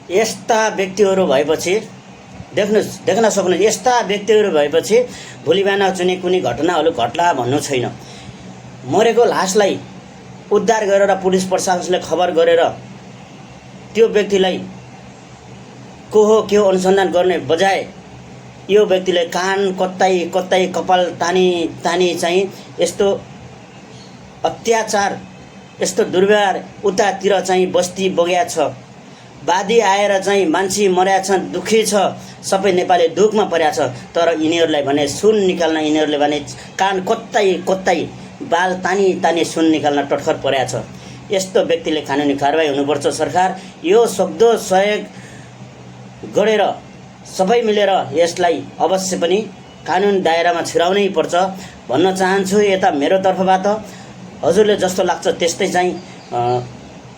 यस्ता व्यक्तिहरू भएपछि देख्न सक्नुहुन्छ, यस्ता व्यक्तिहरू भएपछि भोलि बिहान चाहिँ कुनै घटनाहरू घट्ला भन्नु छैन। मरेको लासलाई उद्धार गरेर पुलिस प्रशासनले खबर गरेर त्यो व्यक्तिलाई को हो के हो अनुसन्धान गर्ने बजाय यो व्यक्तिले कान कतै कतै कपाल तानी तानी चाहिँ यस्तो अत्याचार, यस्तो दुर्व्यवहार उतातिर चाहिँ बस्ती बग्या छ। वादी आएर चाहिँ मान्छे मर्या छ, दुखी छ, सबै नेपाली दुःखमा पर्या छ। तर यिनीहरूलाई भने सुन निकाल्न, यिनीहरूले भने कान कतै कतै बाल तानी तानी सुन निकाल्न टटखर पर्या छ। यस्तो व्यक्तिले कानुनी कारबाही हुनुपर्छ। सरकार यो सक्दो सहयोग गरेर सबै मिलेर यसलाई अवश्य पनि कानुन दायरामा छिराउनै पर्छ भन्न चाहन्छु। यता मेरो तर्फबाट हजुरले जस्तो लाग्छ त्यस्तै चाहिँ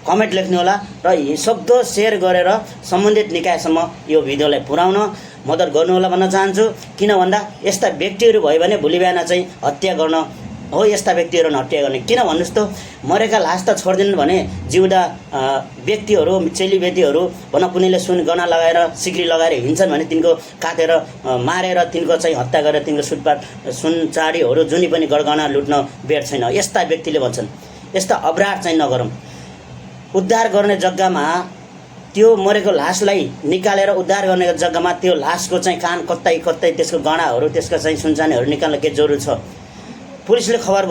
कमेन्ट लेख्नु होला र सक्दो सेयर गरेर सम्बन्धित निकायसम्म यो भिडियोलाई पुर्याउन मद्दत गर्नु होला भन्न चाहन्छु। किन भन्दा यस्ता व्यक्तिहरू भयो भने भोलि बिहान चाहिँ हत्या गर्न हो, यस्ता व्यक्तिहरू हत्या गर्ने। किन भन्नुहोस् त, मरेका लास त छोड्दिन् भने जिउँदा व्यक्तिहरू, चेलीबेटीहरू भन कुनैले सुन गहना लगाएर सिक्री लगाएर हिँड्छन् भने तिनको काटेर मारेर तिनको चाहिँ हत्या गरेर तिनको सुटपाट सुन चाडीहरू जुनै पनि गरगहना लुट्न बेर छैन। यस्ता व्यक्तिले भन्छन् यस्ता अपराध चाहिँ नगरौँ। उद्धार गर्ने जग्गामा त्यो मरेको लासलाई निकालेर उद्धार गर्ने जग्गामा त्यो लासको चाहिँ कान कतै कतै त्यसको गहनाहरू त्यसको चाहिँ सुनचानीहरू निकाल्न के जरुरी छ? पुलिसले खबर